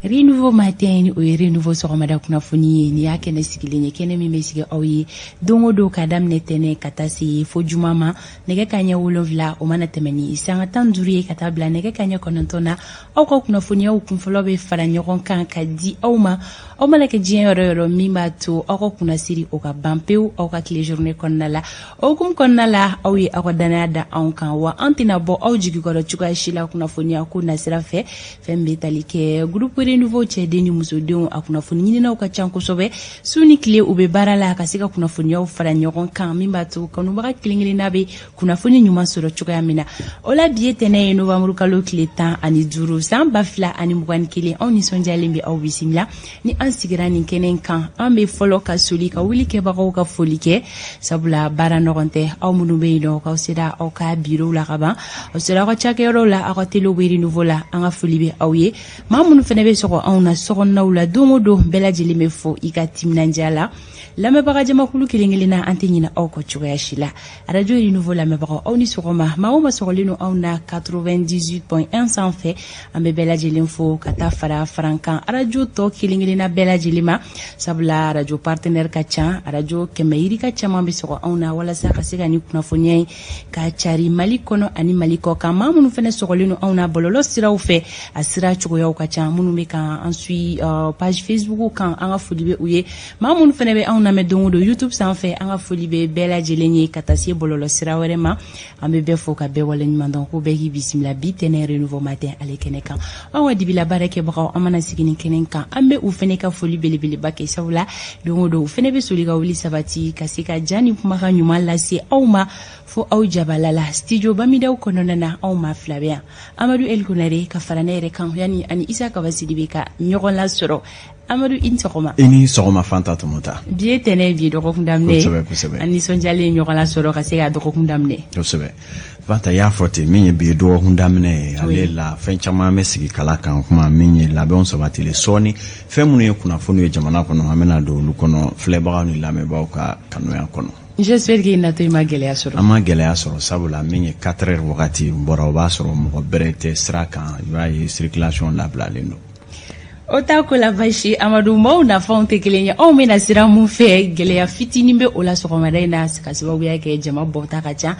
Renouveau matin ni o ye Renouveau sɔgɔmada kunnafoni ye. Nin y'a kɛnɛ sigilen ye, kɛnɛ min bɛ sigi aw ye don o don ka daminɛ tɛnɛ ka taa se fo juma ma, nɛgɛ kanɲɛ 7 o mana tɛmɛ ni sanga 15 ye ka taa bila nɛgɛ kanɲɛ 9 na. Aw ka kunnafoniyaw kunfɔlɔ bɛ fara ɲɔgɔn kan ka di aw ma, aw mana kɛ diɲɛ yɔrɔ yɔrɔ, min b'a to aw ka kunnasiri o ka ban pewu aw ka tile journée kɔnɔna la. O hukumu kɔnɔna la, aw ye aw ka dannaya da anw kan wa, an tɛna bɔ aw jigi kɔrɔ cogoya si la kunnafoniya ko nasira fɛ. Fɛn bɛ tali kɛ groupe Renouveau cɛden ni musodenw, a kunnafoni ɲininaw ka ca kosɛbɛ. Su ni tile, u bɛ baara la ka se ka kunnafoniyaw fara ɲɔgɔn kan, min b'a to kanubaga kelen-kelenna bɛ kunnafoni ɲuman sɔrɔ cogoya min na. O la, bi ye tɛnɛ ye, novembre kalo tile 15, san 2021. Anw nisɔndiyalen bɛ aw bisimila. Ni an sigira nin kɛnɛ kan, an bɛ fɔlɔ ka soli ka wuli kɛbagaw ka foli kɛ, sabula baara nɔgɔn tɛ. Aw minnu bɛ yen nɔ k'aw sera aw ka birow la ka ban, aw sera aw ka cakɛyɔrɔw la, aw ka telew bɛ Renouveau la, an ka foli bɛ aw ye. Maa minnu fana bɛ sɔgɔ anw na sokɔnɔnaw la don o don, bɛɛ lajɛlen bɛ fo i ka timinandiya la. Lamɛnbaga jamakulu kelen kelen na, an tɛ ɲinɛ aw kɔ cogoya si la. Arajo Renouveau lamɛnbagaw, aw ni sɔgɔma. Maa o maa sɔgɔlen don anw na 98.1 sanfɛ, an bɛ bɛɛ lajɛlen fo ka taa fara farankan arajo tɔ kelen kelenna bɛɛ lajɛlen ma, sabula arajo partenaire ka ca, arajo kɛmɛ yirika caman bɛ sɔgɔ anw na walasa ka se ka ni kunnafoniya ye ka cari Mali kɔnɔ ani Mali kɔ kan. Maa minnu fana sɔgɔlen don anw na bɔlɔlɔ siraw fɛ, a sira cogoyaw ka ca. Minnu bɛ ka an suit page Facebook kan, an ka foli bɛ u ye. Maa minnu fana bɛ anw lamɛn don o don YouTube sanfɛ, an ka foli bɛ bɛɛ lajɛlen ye ka taa se bɔlɔlɔ sira wɛrɛ ma. An bɛ bɛɛ fo ka bɛɛ waleɲuman dɔn, ko bɛɛ k'i bisimila bi tɛnɛ Renouveau matin ale kɛnɛ kan. Anw ka dibila baarakɛbagaw, an mana sigi nin kɛnɛ kan, an bɛ u fana ka foli belebeleba kɛ, sabula don o don u fana bɛ soli ka wuli sabati ka se ka ja ni kumakan ɲuman lase aw ma fo aw jabala la. Studio Bamidaw kɔnɔna na, anw maa fila bɛ yan, Amadu El Konare ka fara ne yɛrɛ kan, yani ani Isa Kaba Sidibe ka ɲɔgɔn lasɔrɔ. Amadu, i ni sɔgɔma. I ni sɔgɔma, Fanta Tɔmɔta. Bi ye tɛnɛ, bi ye dɔgɔkun daminɛ ye. Kosɛbɛ kosɛbɛ. An nisɔndiyalen ɲɔgɔn lasɔrɔ ka se ka dɔgɔkun daminɛ. Kosɛbɛ, Fanta, y'a fɔ ten, min ye bi ye dɔgɔkun daminɛ ye, ale la fɛn caman bɛ sigi kala kan kuma min ye labɛnw sabatilen. Sɔɔni, fɛn minnu ye kunnafoni ye jamana kɔnɔ, an bɛna don olu kɔnɔ filɛbagaw ni lamɛnbaaw ka kanuya kɔnɔ. J'espère que natɔ i ma gɛlɛya sɔrɔ. An ma gɛlɛya sɔrɔ, sabula min ye 4 heures wagati bɔra, o b'a sɔrɔ mɔgɔ bɛrɛ tɛ sira kan. I b'a ye circulation labilalen don. O t'a ko la basi, Amadu. Maaw nafanw tɛ kelen ye. Anw bɛna sira mun fɛ, gɛlɛya fitinin bɛ o la sɔgɔmada in na ka sababuya kɛ jama bɔta ka ca.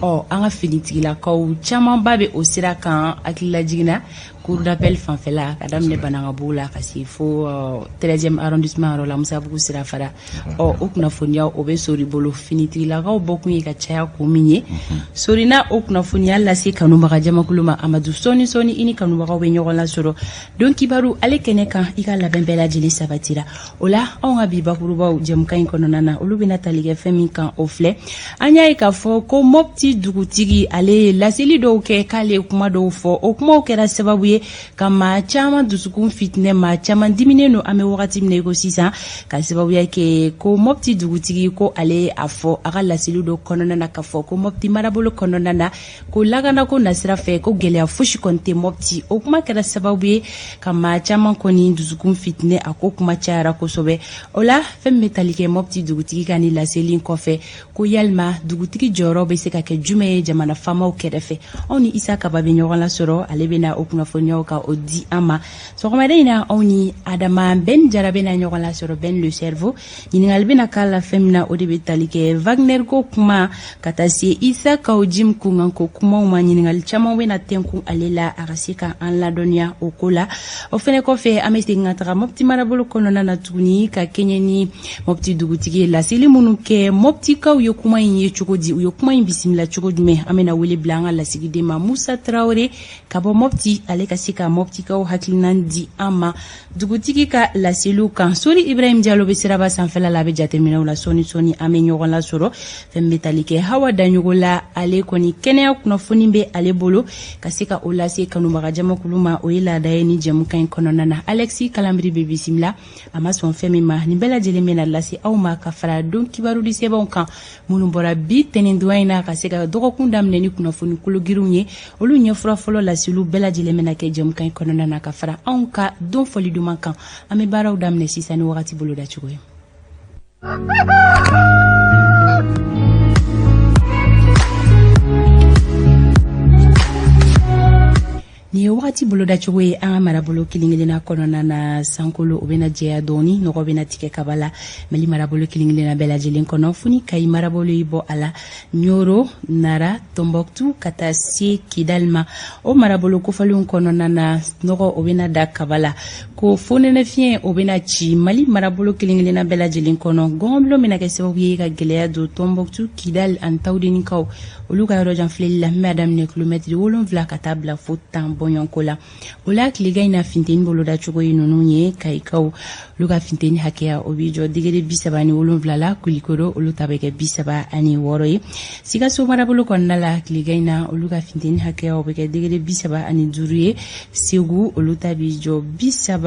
Ɔ, an ka finitigilakaw camanba bɛ o sira kan. Hakililajigin na, cour d'appel fanfɛla, ka daminɛ Banankabugu la ka se fo 13e arrondissement yɔrɔ la, Musabugu sira fara. Ɔ, o kunnafoniya o bɛ sori bolo. Finitigilakaw bɔkun ye ka caya ko min ye sorina, o kunnafoniya lase kanubaga jamakulu ma. Amadu, sɔɔni sɔɔni i ni kanubagaw bɛ ɲɔgɔn lasɔrɔ don kibaru ale kɛnɛ kan. I ka labɛn bɛɛ lajɛlen sabatira. O la, anw ka bi bakurubaw jɛmukan in kɔnɔna na, olu bɛna tali kɛ fɛn min kan, o filɛ. An y'a ye k'a fɔ ko Mɔpti dugutigi, ale ye laseli dɔw kɛ, k'ale ye kuma dɔw fɔ. O kumaw kɛra sababu ye ka maa caman dusukun fitinɛ, maa caman diminen don an bɛ wagati min na i ko sisan, ka sababuya kɛ ko Mɔpti dugutigi ko ale a fɔ a ka laseli dɔ kɔnɔna na k'a fɔ ko Mɔpti marabolo kɔnɔna na, ko lakanako nasira fɛ, ko gɛlɛya fosi kɔni tɛ Mɔpti. O kuma kɛra sababu ye ka maa caman kɔni dusukun fitinɛ, a ko kuma cayara kosɛbɛ. O la, fɛn min bɛ tali kɛ Mɔpti dugutigi ka ni laseli kɔfɛ, ko yalima dugutigi jɔyɔrɔ bɛ se ka kɛ jumɛn ye jamana faamaw kɛrɛfɛ? Anw ni Isa Kaba bɛ ɲɔgɔn lasɔrɔ, ale bɛna o kunnafoniyaw ka o di an ma sɔgɔmada in na. Anw ni Adama Ben Jara bɛna ɲɔgɔn lasɔrɔ, Ben le cerveau. Ɲininkali bɛna k'a la fɛn min na, o de bɛ tali kɛ Wagner ko kuma ka taa se Isa Kaw Jim kunkanko kumaw ma. Ɲininkali caman bɛna tɛnkun ale la, a ka se ka an ladɔnniya o ko la. O fɛnɛ kɔfɛ, an bɛ segin ka taga Mɔpti marabolo kɔnɔna na tuguni ka kɛɲɛ ni Mɔpti dugutigi ye laseli minnu kɛ. Mɔptikaw ye kuma in ye cogo di? U ye kuma in bisimila cogo jumɛn? An bɛna wele bila an ka lasigiden ma, Musa Tarawele ka bɔ Mɔpti, ale ka se ka Mɔptikaw hakilinan di an ma dugutigi ka laseliw kan. Sori Ibrahim Jalo bɛ siraba sanfɛla la, a bɛ jateminɛw la. Sɔɔni sɔɔni an bɛ ɲɔgɔn lasɔrɔ. Fɛn bɛ tali kɛ Hawa Daɲogo la, ale kɔni kɛnɛya kunnafoni bɛ ale bolo ka se ka o lase kanubaga jamakulu ma. O ye laada ye ni jɛmukan in kɔnɔna na. Alexis Kalambiri bɛ bisimila, a ma sɔn fɛn min ma. Nin bɛɛ lajɛlen bɛna lase aw ma ka fara don kibarudi sɛbɛnw kan minnu bɔra bi tɛnɛndonya in na, ka se ka dɔgɔkun daminɛ ni kunnafoni kologirinw ye. Olu ɲɛfura fɔlɔ laseliw bɛɛ lajɛlen bɛna kɛ jɛmukan in kɔnɔna na ka fara anw ka don fɔli duman kan. An bɛ baaraw daminɛ sisan ni wagati boloda cogo ye. Nin ye wagati bolodacogo ye an ka marabolo kelen-kelenna kɔnɔna na. Sankolo o bɛna jɛya dɔɔni, nɔgɔ bɛna tigɛ kaba la Mali marabolo kelen-kelenna bɛɛ lajɛlen kɔnɔ, fo ni Kayi marabolo y'i bɔ a la. Ɲoro, Nara, Tɔnbɔkutu ka taa se Kidali ma, o marabolo kofɔlenw kɔnɔna na, nɔgɔ o bɛna da kaba la ko fonɛnɛ fiɲɛ o bɛna ci Mali marabolo kelen-kelenna bɛɛ lajɛlen kɔnɔ. Gɔngɔnbulon bɛna kɛ sababu ye ka gɛlɛya don Tɔnbɔkutu, Kidali ani Tawudenikaw olu ka yɔrɔjan filɛli la, min b'a daminɛ kilomɛtiri 7 ka taa bila fo 10 bɔɲɔgɔnko la. O la tilegan in na, finteni bolodacogo ye ninnu ye. Kayikaw olu ka finteni hakɛya o b'i jɔ degere 37 la. Kulikoro olu ta bɛ kɛ 36 ye. Sikaso marabolo kɔnɔna la, tilegan in na, olu ka finteni hakɛya o bɛ kɛ degere 35 ye. Segu olu ta b'i jɔ 37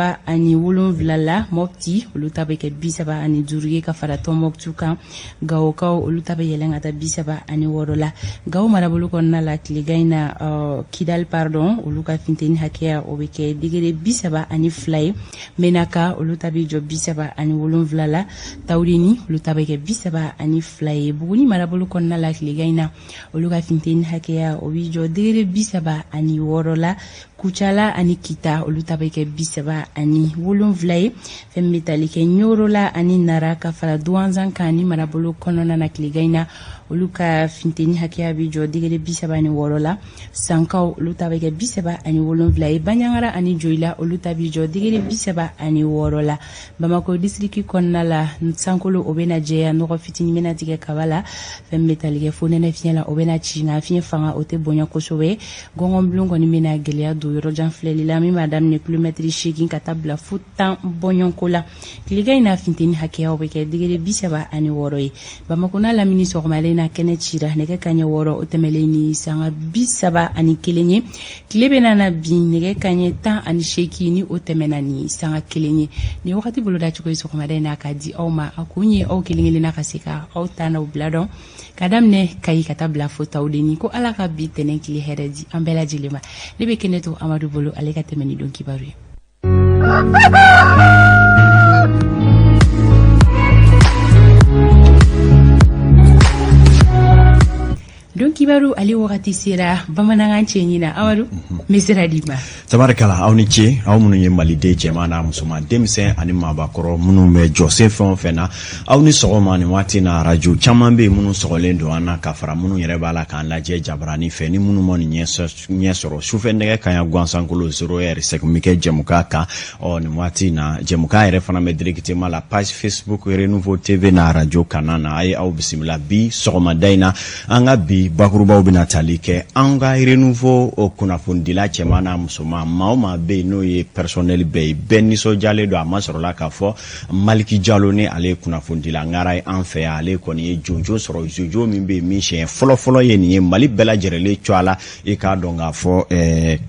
la. Mɔpti olu ta bɛ kɛ 35 ye ka fara Tɔnbɔkutu kan. Gawokaw olu ta bɛ yɛlɛn ka taa 36 la. Gawo marabolo kɔnɔna la, tilegan in na, Kidali pardon, olu ka finteni hakɛya o bɛ kɛ degere 32 ye. Menaka olu ta bɛ jɔ 37 la. Tawudeni olu ta bɛ kɛ 32 ye. Buguni marabolo kɔnɔna la, tilegan in na, olu ka finteni hakɛya o bɛ jɔ degere 36 la. Kucala ani Kita olu ta bɛ kɛ 37 ye. Fɛn min bɛ tali kɛ Ɲoro la ani Nara ka fara Duwanzan kan ni marabolo kɔnɔna na, tilegan in na, olu ka finteni hakɛya bɛ jɔ degere 36 la. Sankaw olu ta bɛ kɛ 37 ye. Banjagara ani Joyila olu ta bɛ jɔ degere 36 la. Bamakɔ disiriki kɔnɔna la, sankolo o bɛna jɛya, nɔgɔ fitinin bɛna tigɛ kaba la. Fɛn min bɛ tali kɛ fonɛnɛ fiɲɛ la, o bɛna ci, nka fiɲɛ fanga o tɛ bonya kosɛbɛ. Gɔngɔnbulon kɔni bɛna gɛlɛya don yɔrɔjan filɛli la, min b'a daminɛ kilomɛtiri 8 ka taa bila fo 10 bɔɲɔgɔnko la. Tilegan in na, finteni hakɛyaw bɛ kɛ degere 36 ye. Bamakɔ n'a lamini, sɔgɔmada in na, kɛnɛ cira nɛgɛ kaɲɛ 6 o tɛmɛlen ni sanga 31 ye. Tile bɛna na bin nɛgɛ kaɲɛ 18 ni o tɛmɛna ni sanga 1 ye. Nin wagati bolodacogo ye sɔgɔmada in na k'a di aw ma, a kun ye aw kelen kelenna ka se ka aw ta n'aw bila dɔn, ka daminɛ Kayi ka taa bila fo Tawudeni. Ko Ala ka bi tɛnɛn tile hɛrɛ di an bɛɛ lajɛlen ma. Ne bɛ kɛnɛ to Amadu bolo, ale ka tɛmɛ ni don kibaru ye. Don kibaru ale wagati sera bamanankan cɛɲi na. Amadu, n bɛ sira d'i ma. Tabarikala, aw ni ce, aw minnu ye maliden cɛman n'a musoman, denmisɛn ani maabakɔrɔ, minnu bɛ jɔsen fɛn o fɛn na, aw ni sɔgɔma nin waati na. Arajo caman bɛ yen minnu sɔgɔlen don an na, ka fara minnu yɛrɛ b'a la k'an lajɛ jabarani fɛ, ni minnu ma nin ɲɛ sɔrɔ sufɛ nɛgɛ kaɲa gansankolo 0 heure, segin bɛ kɛ jɛmukan kan. Ɔ nin waati na, jɛmukan yɛrɛ fana bɛ directement la page Facebook Renouveau TV na arajo kana na. A ye aw bisimila bi sɔgɔmada in na. An ka bi bakurubaw bɛna tali kɛ an ka Renouveau kunnafonidila cɛman n'a musoman, maa o maa bɛ yen n'o ye personnel bɛɛ ye, bɛɛ nisɔndiyalen don. A ma sɔrɔla k'a fɔ Maliki Jalo, ni ale ye kunnafonidila ŋara ye an fɛ yan, ale kɔni ye jonjo sɔrɔ, jonjo min bɛ yen min siɲɛ fɔlɔfɔlɔ ye nin ye Mali bɛɛ lajɛlen cogoya la. I k'a dɔn k'a fɔ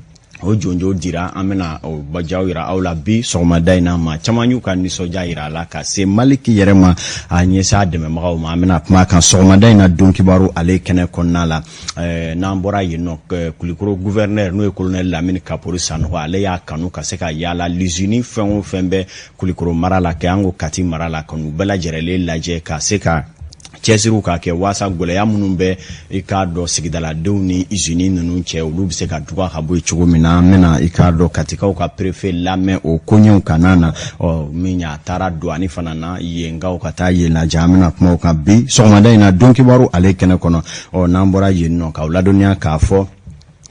o jonjo dira, an bɛna o bajaw yira aw la bi sɔgɔmada in na. Maa caman y'u ka nisɔndiya yira a la ka se Maliki yɛrɛ ma, a ɲɛsin a dɛmɛbagaw ma. An bɛna kuma kan sɔgɔmada in na don kibaru ale kɛnɛ kɔnɔna la. N'an bɔra yen nɔ, Kulikoro gouverneur, n'o ye colonel Lamini Kapori Sanogo, ale y'a kanu ka se ka yaala lizini fɛn o fɛn bɛ Kulikoro mara la, kɛ an ko Kati mara la, ka n'u bɛɛ lajɛrɛlen lajɛ, ka se ka cɛsiriw k'a kɛ waasa gɛlɛya minnu bɛ i k'a dɔn sigidaladenw ni izini ninnu cɛ, olu bɛ se ka duga ka bɔ yen cogo min na. An bɛna i k'a dɔn Katikaw ka préfet lamɛn o koɲɛw kana na. Ɔ min a taara douane fana na, yenkaw ka taa yen lajɛ. An bɛna kuma o kan bi sɔgɔmada in na don kibaru ale kɛnɛ kɔnɔ. Ɔ n'an bɔra yen nɔ, k'aw ladɔnniya k'a fɔ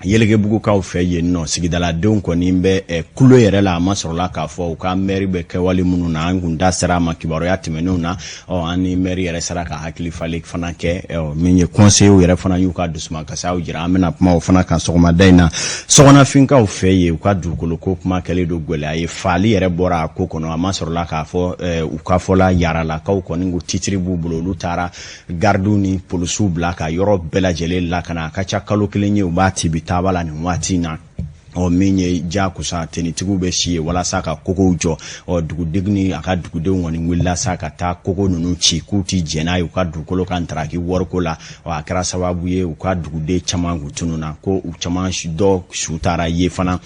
Yelekebugukaw fɛ yen nɔ, sigidaladenw kɔni bɛ kulo yɛrɛ la. A ma sɔrɔla k'a fɔ u ka mɛri bɛ kɛwale minnu na, an kun da sera a ma kibaruya tɛmɛnenw na. Ɔ an ni mɛri yɛrɛ sera ka hakili falen fana kɛ. Min ye conseillers yɛrɛ fana y'u ka dusumakasiw jira, an bɛna kuma o fana kan sɔgɔmada in na. Sɔgɔnafinkaw fɛ yen, u ka dugukolo ko kuma kɛlen don gɛlɛya ye, faali yɛrɛ bɔra a ko kɔnɔ. A ma sɔrɔla k'a fɔ u ka fɔla, Yaralakaw kɔni ko titiri b'u bolo, olu taara garidiw ni polisiw bila ka yɔrɔ bɛɛ lajɛlen lakana. A ka ca kalo kelen ye u b'a tibi taaba la nin waati in na. Ɔ min ye jakusa tenitigiw bɛ si ye walasa ka kogow jɔ. Ɔ dugutigi ni a ka dugudenw kɔni wulila sa ka taa kogo ninnu ci, k'u ti jɛn n'a ye u ka dugukolo ka ntaraki wariko la. Ɔ a kɛra sababu ye u ka duguden caman kun tununna, ko u caman dɔ su taara ye fana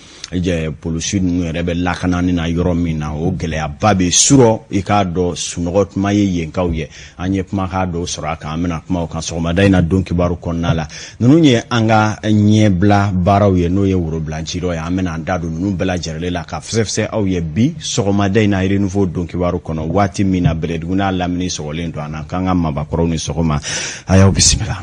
polisi ninnu yɛrɛ bɛ lakanani na yɔrɔ min na. O gɛlɛyaba bɛ surɔ, i k'a dɔn sunɔgɔ tuma ye yenkaw ye. An ye kumakan dɔw sɔrɔ a kan, an bɛna kuma o kan sɔgɔmada in na don kibaru kɔnɔna la. Ninnu ye an ka ɲɛbila baaraw ye, n'o ye worobilanci dɔ ye. An bɛna an da don ninnu bɛɛ lajɛrɛlen la ka fɛsɛfɛsɛ aw ye bi sɔgɔmada in na Renouveau don kibaru kɔnɔ, waati min na Bɛlɛdugu n'a lamini sɔgɔlen don an na. K'an ka mabakɔrɔw ni sɔgɔma, a y'aw bisimila.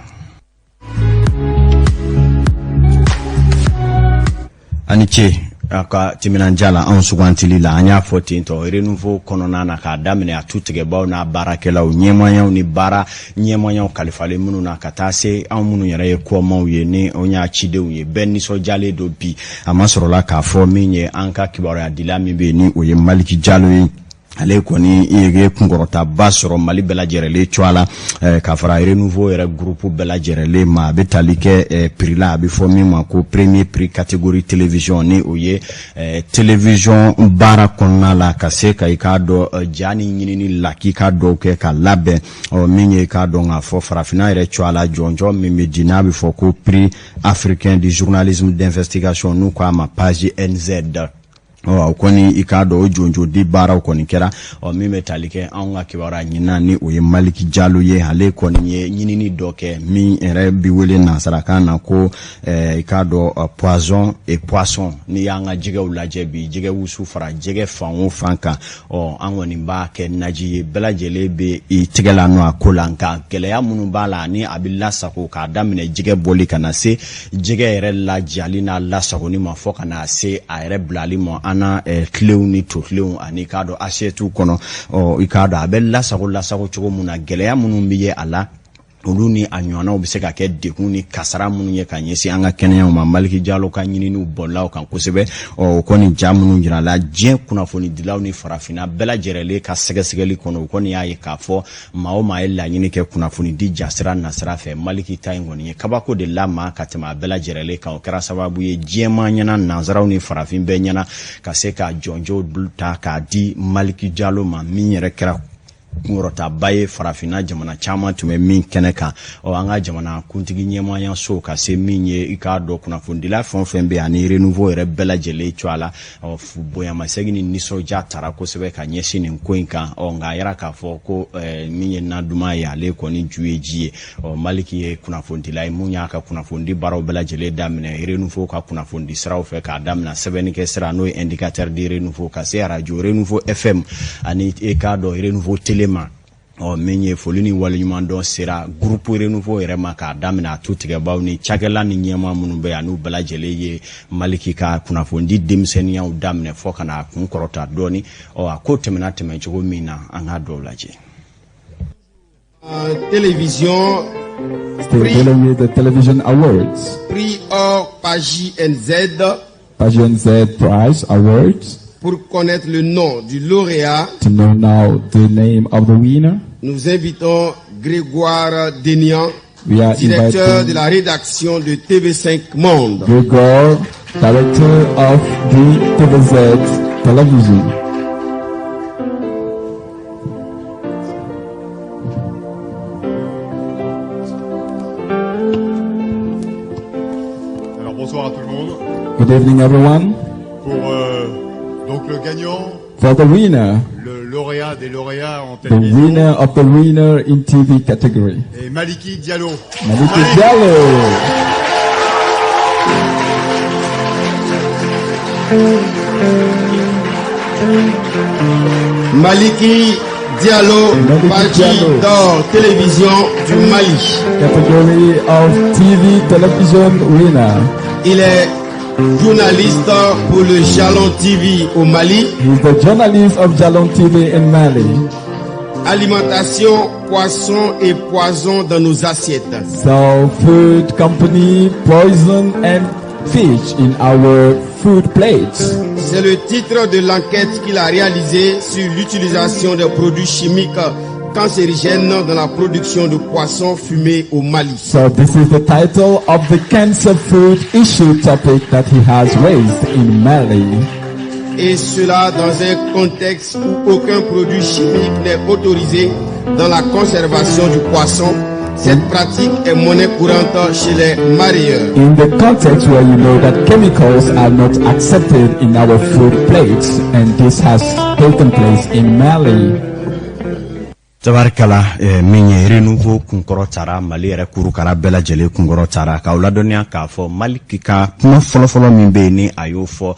A ni ce a ka timinandiya la anw sugantili la. An y'a fɔ ten tɔ, Renouveau kɔnɔna na, k'a daminɛ a tutigɛbaw n'a baarakɛlaw, ɲɛmayaw ni baara ɲɛmayaw kalifalen minnu na, ka taa se anw minnu yɛrɛ ye kɔmaw ye ni anw y'a cidenw ye, bɛɛ nisɔndiyalen don bi. A ma sɔrɔla k'a fɔ min ye an ka kibaruyadila min bɛ yen, ni o ye Maliki Jalo ye, ale kɔni ye kunkɔrɔtaba sɔrɔ Mali bɛɛ lajɛrɛlen cogoya la, ka fara Renouveau yɛrɛ groupe bɛɛ lajɛrɛlen ma. A bɛ tali kɛ prix la, a bɛ fɔ min ma ko premier prix catégorie télévision, ni o ye télévision baara kɔnɔna la, ka se ka i k'a dɔn ja ni ɲinini lakika dɔw kɛ ka labɛn. Ɔ min ye i k'a dɔn k'a fɔ farafinna yɛrɛ cogoya la, jɔnjɔn min bɛ di, n'a bɛ fɔ ko prix africain du journalisme d'investigation, n'u k'a ma PAJI NZ. Ɔ o kɔni, i k'a dɔn o jonjodi baaraw kɔni kɛra. Ɔ min bɛ tali kɛ anw ka kibaruya ɲinina, ni o ye Maliki Jalo ye, ale kɔni ye ɲinini dɔ kɛ min yɛrɛ bi wele nansarakan na ko i k'a dɔn poison et poisson. N'i y'an ka jɛgɛw lajɛ bi, jɛgɛ wusu fara jɛgɛ fan o fan kan, ɔ an kɔni b'a kɛ naji ye, bɛɛ lajɛlen bɛ i tɛgɛ la nɔ a ko la. Nka gɛlɛya minnu b'a la, ni a bɛ lasago k'a daminɛ jɛgɛ bɔli ka na se jɛgɛ yɛrɛ lajali n'a lasagoni ma, fɔ ka na se a yɛrɛ bilali ma an na tilenw ni totilenw ani k'a dɔn asiyɛtiw kɔnɔ, ɔ i k'a dɔn a bɛ lasago lasago cogo min na, gɛlɛya minnu bɛ ye a la, olu ni a ɲɔgɔnnaw bɛ se ka kɛ degun ni kasara minnu ye ka ɲɛsin an ka kɛnɛyaw ma. Maliki Jalo ka ɲininiw bɔlaw kan kosɛbɛ. Ɔ o kɔni, ja minnu jirala diɲɛ kunnafonidilaw ni farafinna bɛɛ lajɛrɛlen ka sɛgɛsɛgɛli kɔnɔ, o kɔni y'a ye k'a fɔ maa o maa ye laɲini kɛ kunnafonidi jasira nasira fɛ, Maliki ta in kɔni ye kabako de la maa ka tɛmɛ a bɛɛ lajɛrɛlen kan. O kɛra sababu ye diɲɛmaa ɲɛna, nansaraw ni farafin bɛɛ ɲɛna, ka se ka jɔnjɔn ta k'a di Maliki Jalo ma, min yɛrɛ kɛra kunkɔrɔtaba ye farafinna jamana caman tun bɛ min kɛnɛ kan. Ɔ an ka jamana kuntigi ɲɛmayaso ka se min ye, i k'a dɔn kunnafonidila fɛn o fɛn bɛ yen ani Renouveau yɛrɛ bɛɛ lajɛlen cogoya la, ɔ bonyamasegin ni nisɔndiya tara kosɛbɛ ka ɲɛsin nin ko in kan. Ɔ nka a yira k'a fɔ ko min ye na duman ye, ale kɔni ju ye ji ye. Ɔ Maliki ye kunnafonidila ye mun y'a ka kunnafonidi baaraw bɛɛ lajɛlen daminɛ Renouveau ka kunnafonidi siraw fɛ, k'a daminɛ sɛbɛnnikɛ sira n'o ye Indicateur du Renouveau, ka se arajo Renouveau FM ani i k'a dɔn Renouveau télé ma. Ɔ min ye foli ni waleɲumandɔn sera groupe Renouveau yɛrɛ ma, k'a daminɛ a tutigɛbaw ni cakɛla ni ɲɛmaa minnu bɛ yan, n'u bɛɛ lajɛlen ye Maliki ka kunnafonidi denmisɛnninyaw daminɛ fɔ ka n'a kun kɔrɔta dɔɔni. Ɔ a ko tɛmɛna tɛmɛ cogo min na, an k'a dɔw lajɛ. Télévision. Still dealing with the television awards. Prix Or PAJI NZ. PAJI NZ Prize Awards. Pour connaître le nom du lauréat, To know now the name of the winner, nous invitons Grégoire Denian, we are directeur de inviting la rédaction de TV5 Monde. Grégoire, director of the TVZ television. Alors bonsoir à tout le monde. Good evening, everyone. Pour donc le gagnant, For the winner, le lauréat des lauréats en the télévision, winner of the winner in TV category, est Maliki Diallo. Maliki Diallo. Maliki Diallo, Maliki PAJI Diallo. d'or télévision du Mali. Category of TV television winner. Il est journaliste pour le Jalon TV au Mali. He's the journalist of Jalon TV in Mali. Alimentation, poisson et poison dans nos assiettes. So, food company, poison and fish in our food plates. C'est le titre de l'enquête qu'il a réalisée sur l'utilisation des produits chimiques cancérigènes dans la production de poissons fumés au Mali. So, this is the title of the cancer food issue topic that he has raised in Mali. Et cela dans un contexte où aucun produit chimique n'est autorisé dans la conservation du poisson. Cette pratique est monnaie courante chez les mareyeurs. In the context where you know that chemicals are not accepted in our food plates, and this has taken place in Mali. Tabarikala, min ye Renouveau kunkɔrɔ tara, Mali yɛrɛ kurukara bɛɛ lajɛlen kunkɔrɔ tara, k'aw ladɔnniya k'a fɔ Maliki ka kuma fɔlɔfɔlɔ min bɛ yen ni a y'o fɔ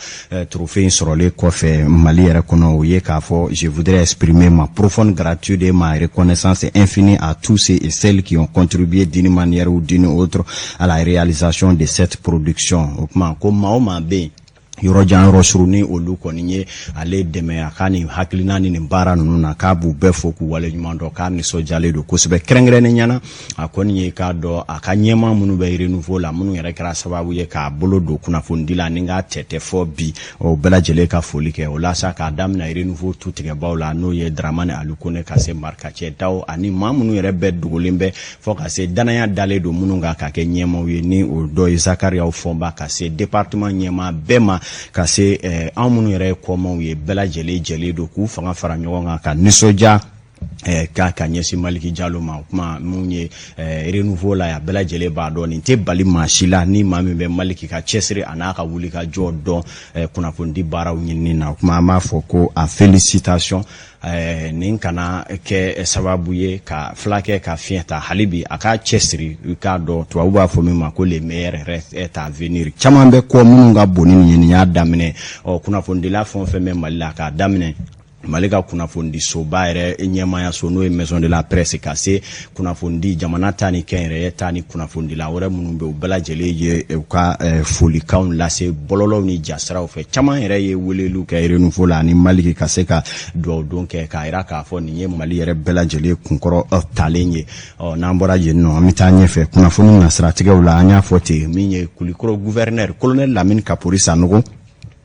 trophée in sɔrɔlen kɔfɛ Mali yɛrɛ kɔnɔ, o ye k'a fɔ: "Je voudrais exprimer ma profonde gratitude et ma reconnaissance infinie à tous ceux et celles qui ont contribué d'une manière ou d'une autre à la réalisation de cette production." O kuma ko maa o maa bɛ yen, yɔrɔ jan, yɔrɔ surun, ni olu kɔni ye ale dɛmɛ a ka nin hakilina ni nin baara ninnu na, k'a b'u bɛɛ fo k'u waleɲuman dɔn, k'a nisɔndiyalen don kosɛbɛ. Kɛrɛnkɛrɛnnen ɲɛna, a kɔni ye k'a dɔn a ka ɲɛmaa minnu bɛ Renouveau la, minnu yɛrɛ kɛra sababu ye k'a bolo don kunnafonidi la ni k'a tɛtɛ fɔ bi, o bɛɛ lajɛlen ka foli kɛ o la sa, k'a daminɛ Renouveau tutigɛbaw la, n'o ye Dramane Alu Kone, ka se Marikacɛ Daw ani maa minnu yɛrɛ bɛɛ dogolen bɛ, fɔ ka se danaya dalen don minnu kan ka kɛ ɲɛmaaw ye, ni o dɔ ye Zakariyaw Fɔnba, ka se département ɲɛmaa bɛɛ ma, ka se anw minnu yɛrɛ ye kɔmaw ye, bɛɛ lajɛlen jɛlen don k'u fanga fara ɲɔgɔn kan ka nisɔndiya ka ɲɛsin Maliki Jalo ma. O kuma mun ye Renouveau la yan, bɛɛ lajɛlen b'a dɔn nin tɛ bali maa si la, ni maa min bɛ Maliki ka cɛsiri a n'a ka wuli ka jɔ dɔn kunnafonidi baaraw ɲinini na. O kuma an b'a fɔ ko a félicitation. Nin kana kɛ sababu ye ka fulakɛ ka fiɲɛ ta. Hali bi a k'a cɛsiri. I k'a dɔn, tubabu b'a fɔ min ma ko le meilleur reste est à venir. Caman bɛ kɔ minnu ka bon ni nin ye, nin y'a daminɛ. Ɔ, kunnafonidila fɛn o fɛn bɛ Mali la, k'a daminɛ Mali ka kunnafonidisoba yɛrɛ ɲɛmayaso, n'o ye Maison de la Presse, ka se kunnafonidi jamana ta ni kɛnyɛrɛye ta ni kunnafonidila wɛrɛ minnu bɛ, u bɛɛ lajɛlen ye u ka folikanw lase bɔlɔlɔw ni jasiraw fɛ. Caman yɛrɛ ye weleliw kɛ Renouveau la ani Maliki ka se ka dugawu don kɛ, k'a yira k'a fɔ nin ye Mali yɛrɛ bɛɛ lajɛlen kunkɔrɔ talen ye. Ɔ, n'an bɔra yen nɔ, an bɛ taa ɲɛfɛ kunnafoni nasiratigɛw la. An y'a fɔ ten, min ye Kulikɔrɔ gouverneur, colonel Lamine Kapori Sanogo,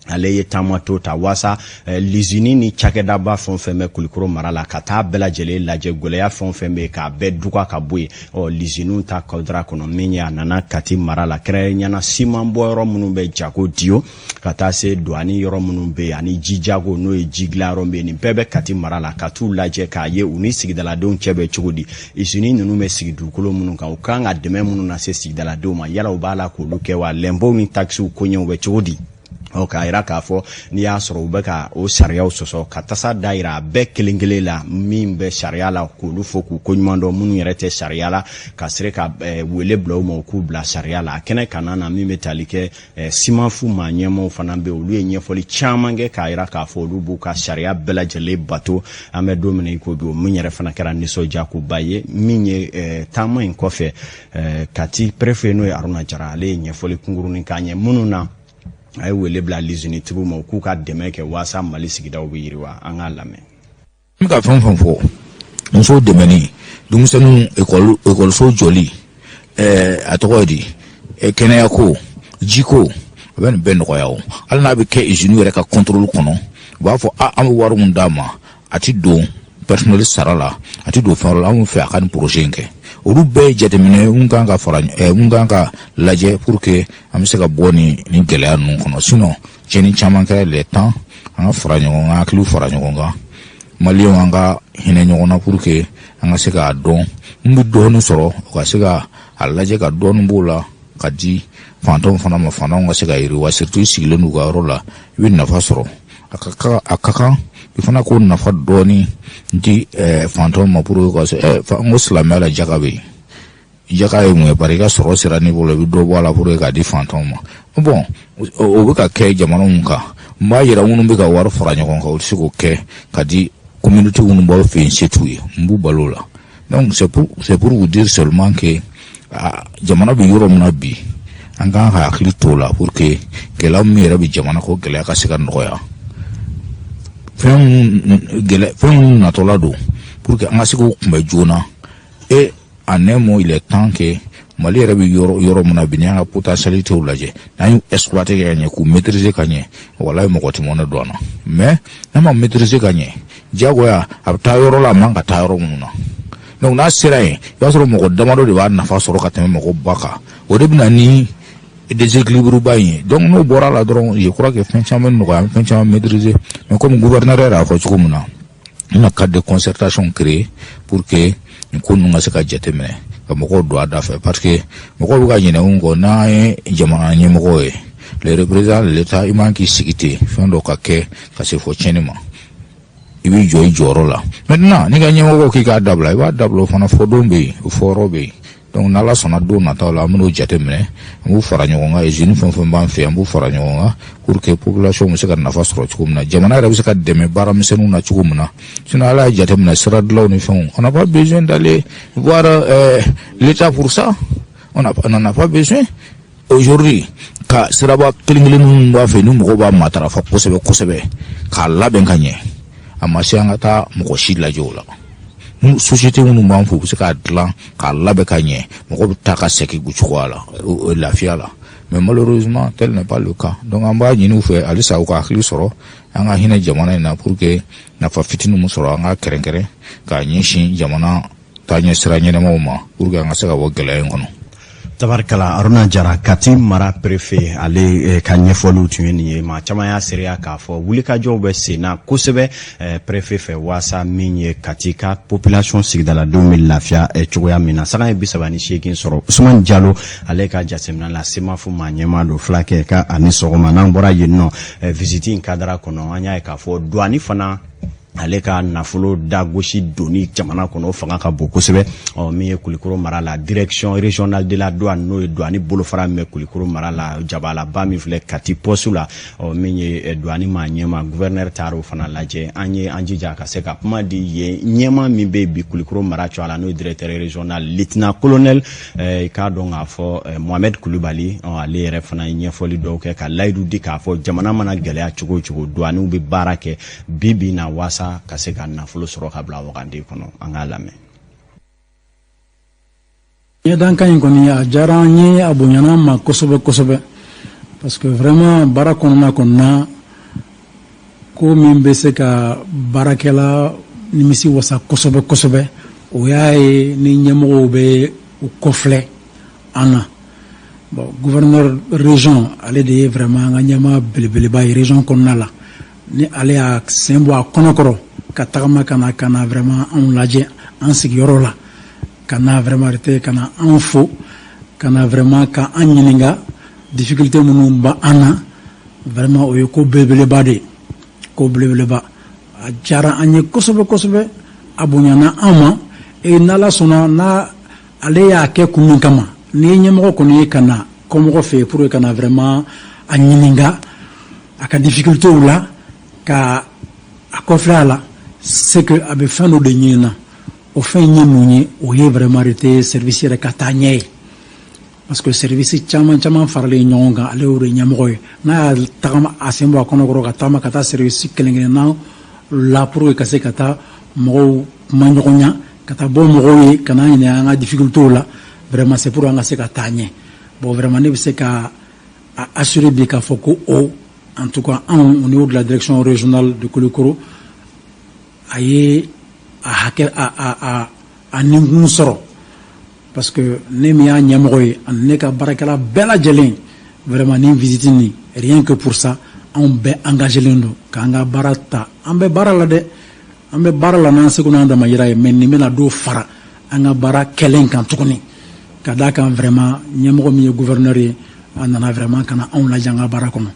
ale ye taama to ta waasa lizini ni cakɛdaba fɛn o fɛn bɛ Kulikoro mara la, ka taa bɛɛ lajɛlen lajɛ, gwɛlɛya fɛn o fɛn bɛ yen, k'a bɛɛ duga ka bɔ yen. Ɔ, liziniw ta kadara kɔnɔ, min ye a nana Kati mara la, kɛrɛnkɛrɛnnenya siman bɔ yɔrɔ minnu bɛ Jago Diyo, ka taa se douane yɔrɔ minnu bɛ yen, ani ji jago, n'o ye ji dilan yɔrɔ bɛ yen, nin bɛɛ bɛ Kati mara la, ka t'u lajɛ k'a ye u ni sigidaladenw cɛ bɛ cogo di, izini ninnu bɛ sigi dugukolo minnu kan, u kan ka dɛmɛ minnu lase sigidaladenw ma, yala u b'a la k'olu kɛ wa, lɛnpow ni takisiw koɲɛw bɛ cogo di. Ɔ, k'a yira k'a fɔ n'i y'a sɔrɔ u bɛ ka o sariyaw sɔsɔ, ka tasa da yira a bɛɛ kelen kelen la, min bɛ sariya la k'olu fɔ k'u koɲuman dɔn, minnu yɛrɛ tɛ sariya la, ka se ka wele bila u ma u k'u bila sariya la. A kɛnɛ kana na, min bɛ tali kɛ simanfu maa ɲɛmaaw fana bɛ, olu ye ɲɛfɔli caman kɛ k'a yira k'a fɔ olu b'u ka sariya bɛɛ lajɛlen bato an bɛ don min na i ko bi. O min yɛrɛ fana kɛra nisɔndiyakoba ye. Min ye taama in kɔfɛ, Kati préfet, n'o ye Aruna Jara, ale ye ɲɛfɔli kunkurunin k'an ye minnu na a ye wele bila lizinitigiw ma u k'u ka dɛmɛ kɛ waasa Mali sigidaw bɛ yiriwa. An k'a lamɛn. N bɛ ka fɛn o fɛn fɔ, musow dɛmɛni, denmisɛnninw ekɔliso jɔli, a tɔgɔ ye di, kɛnɛyako, jiko, a bɛ nin bɛɛ nɔgɔya. O hali n'a bɛ kɛ usine yɛrɛ ka contrôle kɔnɔ, u b'a fɔ a an bɛ wari min d'a ma, a ti don personnel sara la, a ti don fɛn wɛrɛ la, an fɛ a ka nin projet in kɛ. Olu bɛɛ ye jateminɛ mun kan ka fara mun kan ka lajɛ pour que an bɛ se ka bɔ nin gɛlɛya ninnu kɔnɔ. Sinon tiɲɛni caman kɛra. Il est temps an ka fara ɲɔgɔn kan, hakiliw fara ɲɔgɔn kan, Maliyɛnw, an ka hinɛ ɲɔgɔn na pour que an ka se k'a dɔn mun bɛ dɔɔnin sɔrɔ, u ka se ka a lajɛ ka dɔɔnin b'o la ka di fantanw fana ma, fantanw ka se ka yiriwa. Surtout i sigilen d'u ka yɔrɔ la, i bɛ nafa sɔrɔ, a ka kan i fana k'o nafa dɔɔnin di fantanw ma pour que ka se n ko silamɛya la jaka bɛ yen. Jaka ye mun ye? Bari i ka sɔrɔ sera niveau la, i bɛ dɔ bɔ a la pour que k'a di fantanw ma. Bon, o bɛ ka kɛ jamana mun kan, n b'a yira minnu bɛ ka wari fara ɲɔgɔn kan, u tɛ se k'o kɛ ka di communauté minnu b'aw fɛ yen, se t'u ye, n b'u balo la. Donc c'est pour vous dire seulement que jamana bɛ yɔrɔ min na bi, an kan ka hakili t'o la pour que gɛlɛya min yɛrɛ bɛ jamana kɔ, gɛlɛya ka se ka nɔgɔya. Fɛn gɛlɛ, fɛn minnu natɔla don, pour que an ka se k'o kunbɛ joona. Et en un mot, il est temps que Mali yɛrɛ bɛ yɔrɔ yɔrɔ min na bi, n'i y'an ka potentialités lajɛ, n'an y'u exploiter ka ɲɛ, k'u maîtriser ka ɲɛ, walayi mɔgɔ tɛ mɔnɛ don an na. Mais n'a ma maîtriser ka ɲɛ, diyagoya a bɛ taa yɔrɔ la a man ka taa yɔrɔ minnu na. Donc n'a sera yen, i b'a sɔrɔ mɔgɔ damadɔ de b'a nafa sɔrɔ ka tɛmɛ mɔgɔ ba kan. O de bɛ na ni déséquilibre ba in ye. Donc n'o bɔra la dɔrɔn, je crois que fɛn caman bɛ nɔgɔya, an bɛ fɛn caman maîtriser. Mais comme gouverneur yɛrɛ y'a fɔ cogo min na, n bɛna cadre de concertation créer pour que nin ko ninnu ka se ka jateminɛ, ka mɔgɔw don a da fɛ, parce que mɔgɔw bɛ ka ɲinɛ mun kɔ, n'an ye jamana ɲɛmɔgɔw ye, le représentant de l'État, i man k'i sigi ten fɛn dɔ ka kɛ ka se fɔ tiɲɛni ma. I b'i jɔ i jɔyɔrɔ la. Maintenant, n'i ka ɲɛmɔgɔ k'i k'a dabila, i b'a dabila. O fana fɔdon bɛ yen, o fɔyɔrɔ bɛ yen. Donc n'Ala sɔnna, don nataw la, an bɛn'o jateminɛ, an b'u fara ɲɔgɔn kan. Usine fɛn fɛn b'an fɛ yen, an b'u fara ɲɔgɔn kan pour que population bɛ se ka nafa sɔrɔ cogo min na, jamana yɛrɛ bɛ se ka dɛmɛ baara misɛnninw na cogo min na. Sinon, Ala y'a jateminɛ, sira dilanw ni fɛnw, on n'a pas besoin d'aller voir l'État pour ça. On n'en a pas besoin aujourd'hui. Ka siraba kelen kelen minnu b'a fɛ, ni mɔgɔw b'a matarafa kosɛbɛ kosɛbɛ, k'a labɛn ka ɲɛ, a ma se an ka taa mɔgɔ si lajɛ o la. Société minnu b'an fɛ, u bɛ se k'a dilan k'a labɛn ka ɲɛ, mɔgɔ bɛ taa ka segin o cogoya la, lafiya la. Mais malheureusement, tel n'est pas le cas. Donc an b'a ɲini u fɛ halisa, u ka hakili sɔrɔ, an ka hinɛ jamana in na, pour que nafa fitinin min sɔrɔ, an ka kɛrɛnkɛrɛn k'a ɲɛsin jamana taaɲɛ sira ɲɛnamaw ma, pour que an ka se ka bɔ gɛlɛya in kɔnɔ. Tabarikala, Aruna Jara, Kati mara préfet, ale ka ɲɛfɔliw tun ye nin ye. Maa caman y'a seereya k'a fɔ wulikajɔw bɛ sen na kosɛbɛ préfet fɛ, waasa min ye Kati ka population, sigidaladenw bɛ lafiya cogoya min na. Saga ye 38 sɔrɔ. Usumani Jalo, ale ka jateminɛ la, SEMAF maa ɲɛmaa don. Fulakɛ ka ani sɔgɔma. N'an bɔra yen nɔ, visite in cadre kɔnɔ, an y'a ye k'a fɔ douane fana, ale ka nafolo dagosi doni jamana kɔnɔ, o fanga ka bon kosɛbɛ. Ɔ, min ye Kulikoro mara la, Direction régionale de la douane, n'o ye douane bolofara min bɛ Kulikoro mara la, jabalaba min filɛ Kati poste la, ɔ, min ye douane maa ɲɛma, gouverneur taara o fana lajɛ. An ye an jija ka se ka kuma di yen ɲɛma min bɛ bi Kulikoro mara cogoya la, n'o ye directeur régional, lieutenant colonel, i k'a dɔn k'a fɔ Mohamed Kulubali. Ɔ, ale yɛrɛ fana ye ɲɛfɔli dɔw kɛ, ka layidu di k'a fɔ jamana mana gɛlɛya cogo o cogo, douanew bɛ baara kɛ bi bi na waasa ka se ka nafolo sɔrɔ ka bila wagande kɔnɔ. An k'a lamɛn. Ɲɛdankan in kɔni, a diyara an ye, a bonyana an ma kosɛbɛ kosɛbɛ, parce que vraiment, baara kɔnɔna kɔnɔna ko min bɛ se ka baarakɛla nimisi wasa kosɛbɛ kosɛbɛ, o y'a ye ni ɲɛmɔgɔw bɛ u kɔfilɛ an na. Bon, gouverneur région, ale de ye vraiment an ka ɲɛmaa belebeleba ye région kɔnɔna la. Ni ale y'a sen bɔ a kɔnɔkɔrɔ ka tagama ka na vraiment anw lajɛ an sigiyɔrɔ la, ka na vraiment ka na an fo, ka na vraiment ka an ɲininka difficulté minnu ba an na, vraiment o ye ko belebeleba de ye, ko belebeleba. A diyara an ye kosɛbɛ kosɛbɛ, a bonyana an ma. Et n'Ala sɔnna, n'a ale y'a kɛ kun min kama, ni ye ɲɛmɔgɔ kɔni ye ka na kɔmɔgɔ fɛ yen pour que ka na vraiment a ɲininka a ka difficultéw la, ka a kɔfilɛ a la, c'est que a bɛ fɛn dɔ de ɲini na. O fɛn in ye mun ye? O ye vraiment de service yɛrɛ ka taa ɲɛ ye, parce que service caman caman faralen ɲɔgɔn kan, ale y'o de ɲɛmɔgɔ ye. N'a y'a tagama, a sen bɔ a kɔnɔkɔrɔ ka taama ka taa service kelen kelenna la pour que ka se ka taa mɔgɔw kuma ɲɔgɔn ɲa, ka taa bɔ mɔgɔw ye, ka n'a ɲininka an ka difficultéw la, vraiment c'est pour an ka se ka taa ɲɛ. Bon, vraiment, ne bɛ se ka a assurer bi k'a fɔ ko o, en tout cas, anw, au niveau de la Direction régionale de Koulikoro, a ye a hakɛ a ninkun sɔrɔ, parce que ne min y'a ɲɛmɔgɔ ye, ani ne ka baarakɛla bɛɛ lajɛlen, vraiment nin visite nin, rien que pour ça, anw bɛɛ engagé len don k'an ka baara ta. An bɛ baara la dɛ, an bɛ baara la n'an seko n'an damayira ye, mais nin bɛna dɔ fara an ka baara kɛlen kan tuguni, ka d'a kan vraiment ɲɛmɔgɔ min ye gouverneur ye, a nana vraiment ka na anw lajɛ an ka baara kɔnɔ.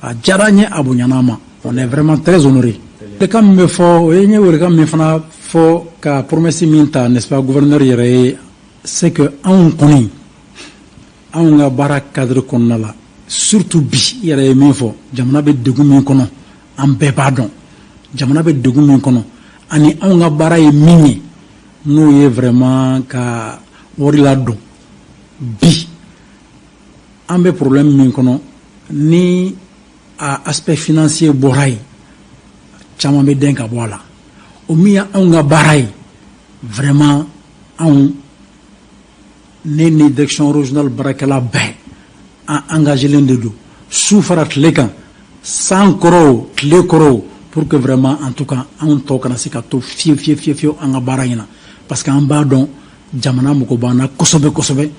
A diyara an ye, a bonyana an ma, on est vraiment très honoré. Welekan min bɛ fɔ, o ye n ye welekan min fana fɔ, ka promesse min ta, n'est-ce pas, gouverneur yɛrɛ ye, c'est que anw kɔni, anw ka baara cadre kɔnɔna la, surtout bi, i yɛrɛ ye min fɔ, jamana bɛ degun min kɔnɔ, an bɛɛ b'a dɔn jamana bɛ degun min kɔnɔ, ani anw ka baara ye min ye, n'o ye vraiment ka wari ladon. Bi an bɛ problème min kɔnɔ, ni a aspect financier bɔra yen, caman bɛ den ka bɔ a la. O min ye anw ka baara ye, vraiment anw, ne ni direction régionale baarakɛla bɛɛ, an engagé len de don su fara tile kan, san kɔrɔ o, tile kɔrɔ o, pour que vraiment, en tout cas, anw tɔ kana se ka to fiyewu fiyewu fiyewu fiyewu an ka baara in na, parce que an b'a dɔn jamana mago b'an na kosɛbɛ kosɛbɛ.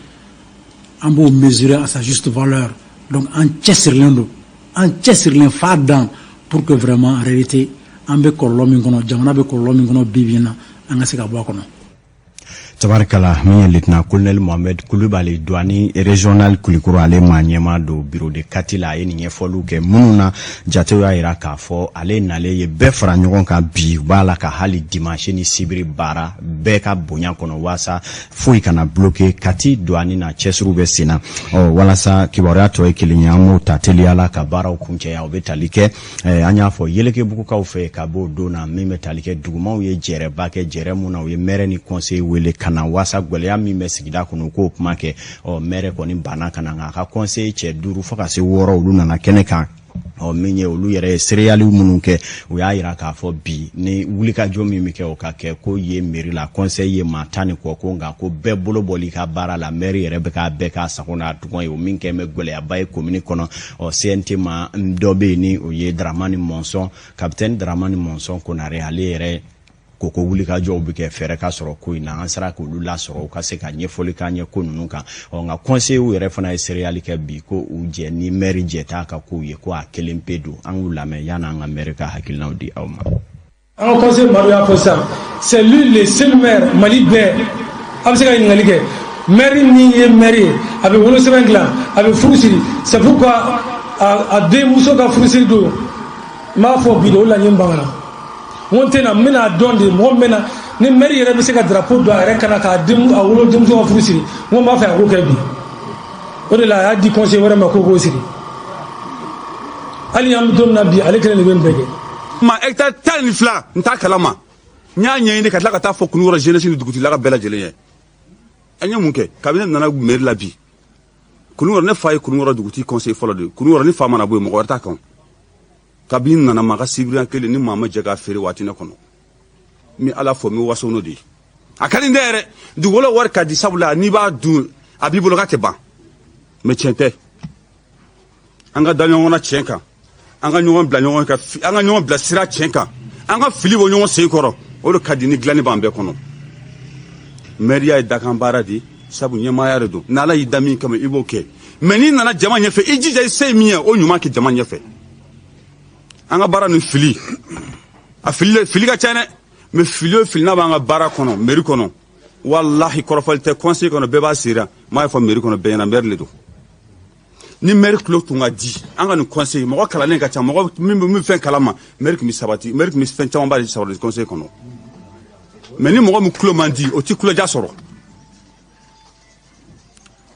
An b'o mesurer à sa juste valeur. Donc an cɛsirilen don, an cɛsirilen f'a dan, pour que vraiment, en réalité, an bɛ kɔlɔlɔ min kɔnɔ, jamana bɛ kɔlɔlɔ min kɔnɔ bi bi in na, an ka se ka bɔ a kɔnɔ. Tabarikala, min ye lieutenant colonel Mohamed Kulibali, douane régional Kulikoro, ale maa ɲɛmaa don bureau de Kati la, a ye nin ɲɛfɔliw kɛ minnu na jatew y'a yira k'a fɔ ale nalen ye bɛɛ fara ɲɔgɔn kan. Bi u b'a la ka hali dimanche ni sibiri baara bɛɛ ka bonya kɔnɔ waasa foyi kana bloquer Kati douane na. Cɛsiriw bɛ sen na ɔ walasa kibaruya tɔ ye kelen ye, an b'o ta teliya la ka baaraw kuncɛ. O bɛ tali kɛ, an y'a fɔ Yelekebugukaw fɛ ka b'o don na, min bɛ tali kɛ dugumaw ye jɛrɛba kɛ, jɛrɛ mun na u ye maire ni conseil wele ka na waasa gwɛlɛya min bɛ sigida kɔnɔ, u k'o kuma kɛ. Ɔ maire kɔni banna ka na, nka a ka conseil cɛ duuru fo ka se wɔɔrɔ, olu nana kɛnɛ kan. Ɔ min ye olu yɛrɛ ye seereyaliw minnu kɛ, u y'a yira k'a fɔ bi ni wulikajɔ min bɛ kɛ, o ka kɛ ko ye mairie la conseil ye maa 10 ni kɔ ko, nka ko bɛɛ bolo bɔli ka baara la, maire yɛrɛ bɛ k'a bɛɛ k'a sago n'a dugɔ ye, o min kɛ bɛ gwɛlɛyaba ye commune kɔnɔ. Ɔ CNT ma dɔ bɛ yen ni o ye Dramani Mɔnsɔn, capitaine Dramani Mɔnsɔn Konare, ale yɛrɛ ko wulikajɔw bɛ kɛ, fɛɛrɛ ka sɔrɔ ko in na. An sera k'olu lasɔrɔ u ka se ka ɲɛfɔli k'an ye ko ninnu kan. Ɔ nka conseillers yɛrɛ fana ye seereyali kɛ bi ko u jɛ ni maire jɛ t'a ka kow ye, ko a kelen pe don. An k'u lamɛn yan'an ka maire ka hakilinaw di aw ma. An ka conseiller Madu y'a fɔ sisan, c'est lui le seul maire Mali bɛɛ. A bɛ se ka ɲininkali kɛ, maire min ye maire ye, a bɛ wolosɛbɛn dilan, a bɛ furu siri. C'est pourquoi a denmuso ka furusiri don, n b'a fɔ bi de, o la n ye n ban ka na. N ko n tɛ na, n bɛna dɔn de mɔgɔ min bɛ na ni maire yɛrɛ bɛ se ka drapeau don a yɛrɛ kan na k'a den a wolo denmuso ka furu siri. N ko n b'a fɛ a k'o kɛ bi. O de la a y'a di conseiller wɛrɛ ma k'o k'o siri. Hali an bɛ don min na bi, ale kelen de bɛ nin bɛɛ kɛ. Ma hectare 12, n t'a kalama, n y'a ɲɛɲini ka tila ka taa fɔ Kulukɔrɔ jeunesse ni dugutigilaka bɛɛ lajɛlen ye. An ye mun kɛ kabini ne nana mairie la bi Kulukɔrɔ? Ne fa ye Kulukɔrɔ dugutigi conseil fɔlɔ de ye Kulukɔrɔ. Ni fa mana bɔ yen, mɔgɔ wɛrɛ t'a kan. Kabini nana ma ka sibiriya kelen ni maa ma jɛ k'a feere waati ne kɔnɔ, n bɛ Ala fɔ, n bɛ waso n'o de ye. A ka di n tɛ yɛrɛ, dugukolo wari ka di, sabula n'i b'a dun a b'i bolo k'a tɛ ban. Mais tiɲɛ tɛ, an ka da ɲɔgɔn na tiɲɛ kan, an ka ɲɔgɔn bila ɲɔgɔn kan, an ka ɲɔgɔn bila sira tiɲɛ kan, an ka fili bɔ ɲɔgɔn sen kɔrɔ. O de ka di ni dilanni b'an bɛɛ kɔnɔ. Mɛriya ye dakan baara de ye, sabu ɲɛmaaya de don. N'Ala y'i da min kama, i b'o kɛ. Mais n'i nana jama ɲɛfɛ, i jija i se ye min ye, o ɲuman kɛ jama ɲɛfɛ. An ka baara ni fili, a fili fili ka ca dɛ. Mais fili o fili n'a b'an ka baara kɔnɔ mairie kɔnɔ, walahi kɔrɔfɔli tɛ conseil kɔnɔ, bɛɛ b'a sera. N b'a fɔ mairie kɔnɔ bɛɛ ɲɛna, maire le don. Ni maire tulo tun ka di an ka nin conseil, mɔgɔ kalannen ka ca, mɔgɔ min bɛ fɛn kalama, maire tun bɛ sabati, maire tun bɛ fɛn camanba de sabati conseil kɔnɔ. Mais ni mɔgɔ min tulo man di, o ti tuloja sɔrɔ.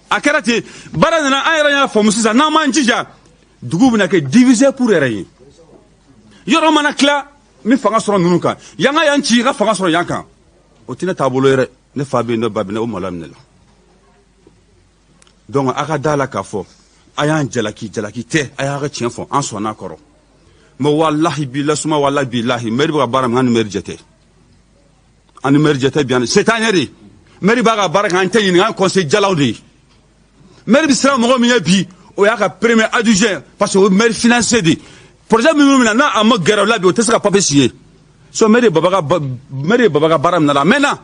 A kɛra ten, baara nana, an yɛrɛ y'a faamu sisan, n'an m'an jija, dugu bɛna kɛ divisé pour yɛrɛ ye. Yɔrɔ mana tila, n bɛ fanga sɔrɔ ninnu kan, yan ka yan ci, n ka fanga sɔrɔ yan kan, o tɛ ne taabolo ye dɛ. Ne fa bɛ yen, ne ba bɛ yen, o maloya minɛ la. Donc a ka da la k'a fɔ a y'an jalaki, jalaki tɛ, a y'a ka tiɲɛ fɔ, an sɔnna a kɔrɔ. Mais walahi bilahi suma walahi bilahi, maire bɛ ka baara min, an ni maire jɛ tɛ, an ni maire jɛ tɛ bi, an se t'an ɲɛ de. Maire b'a ka baara kɛ, an tɛ ɲininka, an conseil jalaw de ye. Maire bɛ siran mɔgɔ min ye bi, o y'a ka premier adjoint, parce que o ye maire financier de ye. Projet min bɛ na n'a a ma gɛrɛ o la bi, o tɛ se ka papier signer. So maire ye baba ka maire ye baba ka baara minɛ la a mɛnna.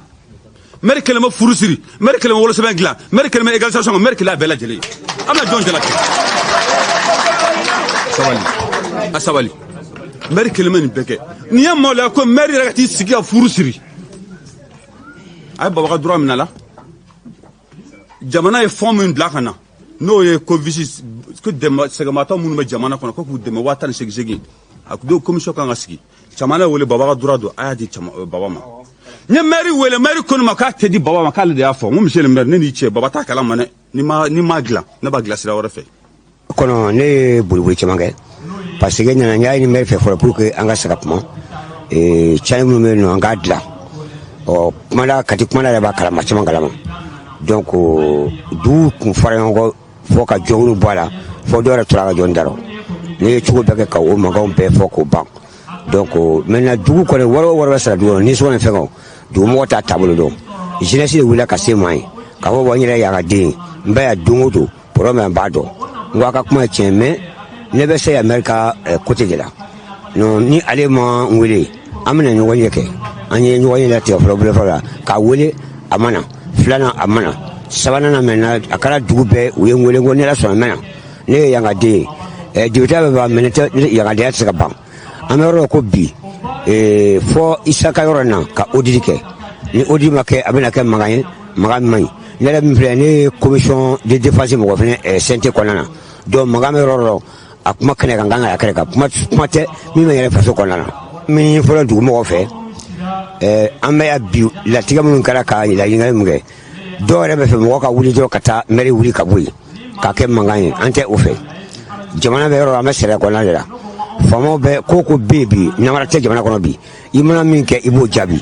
Maire kelen bɛ furu siri, maire kelen bɛ wolosɛbɛn dilan, maire kelen bɛ égalisation kɛ, maire kelen y'a bɛɛ lajɛlen ye. An bɛna jɔn jalaki? Sabali, a sabali. Maire kelen bɛ nin bɛɛ kɛ. Nin ye maloya ko maire yɛrɛ ka t'i sigi ka furu siri. A ye baba ka droit minɛ a la. Jamana ye fond min bila ka na, n'o ye Covid, ko dɛmɛ sɛgɛnbaatɔ minnu bɛ jamana kɔnɔ, ko k'u dɛmɛ 18 000, a don commission kan ka sigi. Caman wele, baba ka droit don, a y'a di baba ma. N ye maire wele, maire ko ne ma k'a tɛ di baba ma, k'ale de y'a fɔ. N ko monsieur le maire, ne n'i cɛ, baba t'a kalama dɛ. Ni ma dilan, ne b'a dilan sira wɛrɛ fɛ. Kɔnɔ ne ye boliboli caman kɛ, parce que nana, n y'a ɲini maire fɛ fɔlɔ pour que an ka se ka kuma tiɲɛni minnu bɛ yen nɔ, an k'a dilan. Ɔ kumada Kati kumada yɛrɛ b'a kalama, caman kalama. Donc dugu kun fara ɲɔgɔn kɔ fo ka jɔnw bɔ a la, fo dɔw yɛrɛ tora ka jɔn darɔ. Ne ye cogo bɛɛ kɛ ka o mankanw bɛɛ fɔ k'o ban. Donc maintenant, dugu kɔni, wari o wari bɛ sara dugu kɔnɔ ni sɔn ni fɛngɛw, dugumɔgɔ t'a taabolo dɔn. Jeunesse de wulila ka se ma ye k'a fɔ, bɔn, n yɛrɛ y'an ka den ye, n bɛ yan don o don, problème n b'a dɔn. N ko a ka kuma ye tiɲɛ, mais ne bɛ se yan maire ka côté de la. Non, ni ale ma n wele, an bɛna ɲɔgɔn ɲɛ kɛ. An ye ɲɔgɔn ɲɛ latigɛ fɔlɔ, bolo fɔlɔ la k'a wele, a ma na. Filanan, a ma na. Sabanan na, maintenant a kɛra dugu bɛɛ u ye n wele ko ni Ala sɔnna, n bɛ na. Ne ye yan ka den ye, député bɛ ban, mais ne tɛ yan ka denya tɛ se ka ban. An bɛ yɔrɔ dɔ ko bi, fɔ Isa ka yɔrɔ in na ka audit kɛ. Ni audit ma kɛ, a bɛna kɛ mankan ye, mankan min man ɲi. Ne yɛrɛ min filɛ, ne ye commission de défense mɔgɔ fɛnɛ CNT kɔnɔna na. Donc mankan bɛ yɔrɔ o yɔrɔ, a kuma kɛnɛ kan kan ka kɛnɛ kan, kuma kuma tɛ min bɛ yɛrɛ faso kɔnɔna na. Min fɔlɔ dugumɔgɔw fɛ, an bɛ yan bi, latigɛ minnu kɛra ka laɲininkali min kɛ, dɔw yɛrɛ bɛ fɛ mɔgɔ ka wuli dɔrɔn ka taa mɛri wuli ka bɔ yen k'a kɛ mankan ye. An tɛ o fɛ. Jamana bɛ yɔrɔ, an bɛ sariya kɔnɔna de la. Faamaw bɛ ko ko bɛ yen bi, namara tɛ jamana kɔnɔ bi. I mana min kɛ, i b'o jaabi.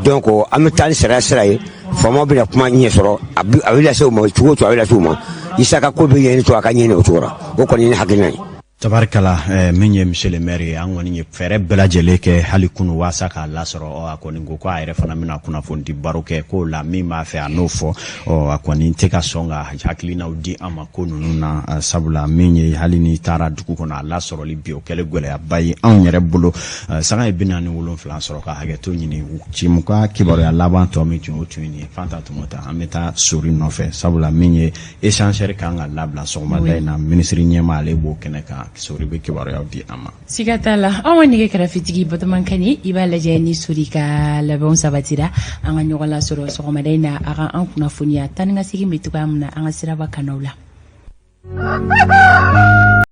Donc an bɛ taa ni sariya sira ye. Faamaw bɛna kuma ɲɛ sɔrɔ, a bɛ lase u ma cogo o cogo, a bɛ lase u ma. Isa ka ko bɛ ɲɛɲini to a ka ɲɛɲini o cogo la. O kɔni ye ne hakilina ye. Tabarikala, min ye monsieur le maire ye, an kɔni ye fɛɛrɛ bɛɛ lajɛlen kɛ hali kunu waasa k'a lasɔrɔ. Ɔ, a kɔni ko ko a yɛrɛ fana bɛna kunnafoni di baro kɛ k'o la, min b'a fɛ a n'o fɔ. Ɔ, a kɔni tɛ ka sɔn ka hakilinaw di an ma ko ninnu na, sabula min ye, hali n'i taara dugu kɔnɔ, a lasɔrɔli bi, o kɛlen gɛlɛyaba ye anw yɛrɛ bolo. Sanga ye 47 sɔrɔ, ka hakɛto ɲini cimu ka kibaruya laban tɔ min tun o tun ye nin ye. Fanta Tumota, an bɛ taa sori nɔfɛ, sabula min ye échangeur kan ka labila sɔgɔmada in na, minisiri ɲɛma ale b'o kɛnɛ kan. Sori bɛ kibaruyaw di an ma. Siga t'a la. Anw ka nɛgɛ karafetigi Batɔman Kani, i b'a lajɛ ni sori ka labɛnw sabatira, an ka ɲɔgɔn lasɔrɔ sɔgɔmada in na, a ka an kunnafoniya taa ni ka segin bɛ cogoya min na an ka siraba kanaw la.